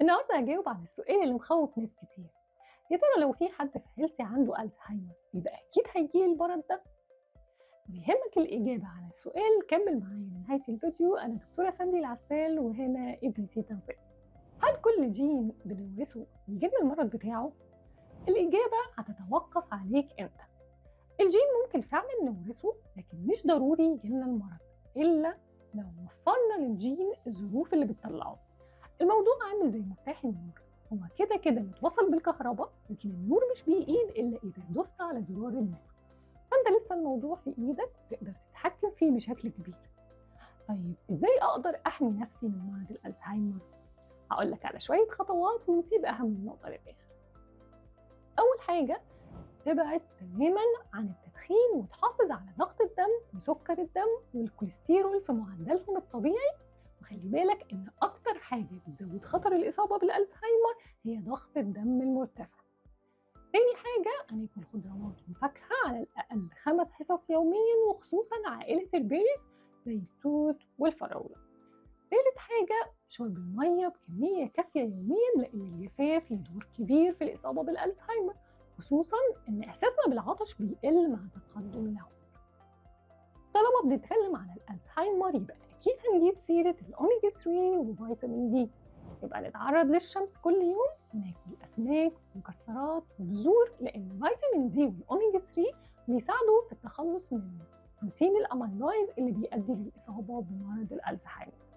النهارده هجاوب على السؤال اللي مخوف ناس كتير. يا ترى لو في حد في عيلتي عنده ألزهايمر يبقى أكيد هيجيلي المرض ده؟ لو يهمك الإجابة على السؤال كمل معايا لنهاية الفيديو. أنا دكتورة ساندي العسال وهنا ABC تغذية. هل كل جين بنورثه يجيلنا المرض بتاعه؟ الإجابة هتتوقف عليك أنت. الجين ممكن فعلا نورثه، لكن مش ضروري يجيلنا المرض إلا لو وفرنا للجين الظروف اللي بتطلعه. الموضوع عامل زي مفتاح النور، هو كده كده متوصل بالكهرباء، لكن النور مش بيقيد إلا إذا دوست على زرار النور. فأنت لسه الموضوع في إيدك وتقدر تتحكم فيه بشكل كبير. طيب إزاي أقدر أحمي نفسي من مرض الألزهايمر؟ هقول لك على شوية خطوات ونسيب أهم نقطة للآخر. أول حاجة، تبعد تماما عن التدخين وتحافظ على ضغط الدم وسكر الدم والكوليسترول في معدلهم الطبيعي. وخلي بالك إن أكتر حاجة بتزود خطر الإصابة بالألزهايمر هي ضغط الدم المرتفع. تاني حاجة، هناكل خضروات وفاكهة على الأقل 5 حصص يوميا، وخصوصا عائلة ال berries زي التوت والفراولة. تالت حاجة، شرب المية بكمية كافية يوميا، لأن الجفاف له دور كبير في الإصابة بالألزهايمر، خصوصا إن إحساسنا بالعطش بيقل مع تقدم العمر. طالما بنتكلم على الألزهايمر يبقى أكيد هنجيب سيرة الأوميجا 3 وفيتامين D. يبقى نتعرض للشمس كل يوم، وناكل أسماك ومكسرات وبذور، لأن فيتامين D والأوميجا 3 بيساعدوا في التخلص من بروتين الأميلويد اللي بيؤدي للإصابة بمرض الألزهايمر.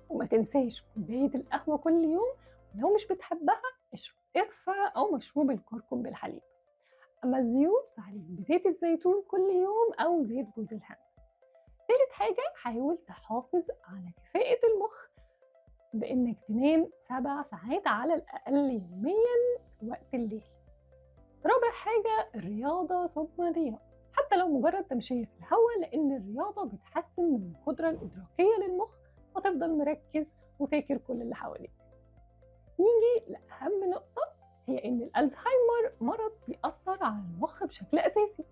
وما تنساش كوباية القهوة كل يوم، ولو مش بتحبها اشرب قرفة أو مشروب الكركم بالحليب. أما الزيوت فعليك بزيت الزيتون كل يوم أو زيت جوز الهند. تالت حاجة، حاول تحافظ على كفاءة المخ بإنك تنام 7 ساعات على الأقل يوميا في وقت الليل. رابع حاجة، الرياضة ثم الرياضة، حتى لو مجرد تمشية في الهواء، لأن الرياضة بتحسن من القدرة الإدراكية للمخ وتفضل مركز وفاكر كل اللي حواليك. نيجي لأهم نقطة، هي إن الألزهايمر مرض بيأثر على المخ بشكل أساسي،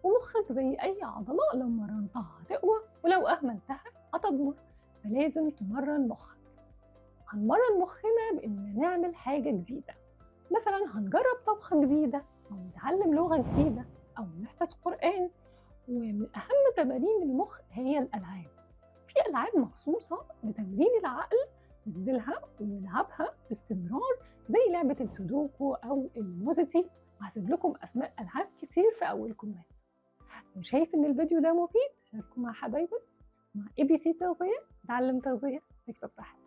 ومخك زي أي عضلة لو مرنتها هتقوى ولو أهملتها هتضمر، فلازم تمرن مخك. هنمرن مخنا بإن نعمل حاجة جديدة، مثلا هنجرب طبخة جديدة أو نتعلم لغة جديدة أو نحفظ قرآن. ومن أهم تمارين المخ هي الألعاب. في ألعاب مخصوصة لتمرين العقل نزلها ونلعبها باستمرار، زي لعبة السودوكو أو الموزيتي، وهسيب لكم أسماء ألعاب كتير في أول comment. لو شايف إن الفيديو ده مفيد شاركه مع حبايبك. مع ABC تغذية، تعلم تغذية تكسب صحتك.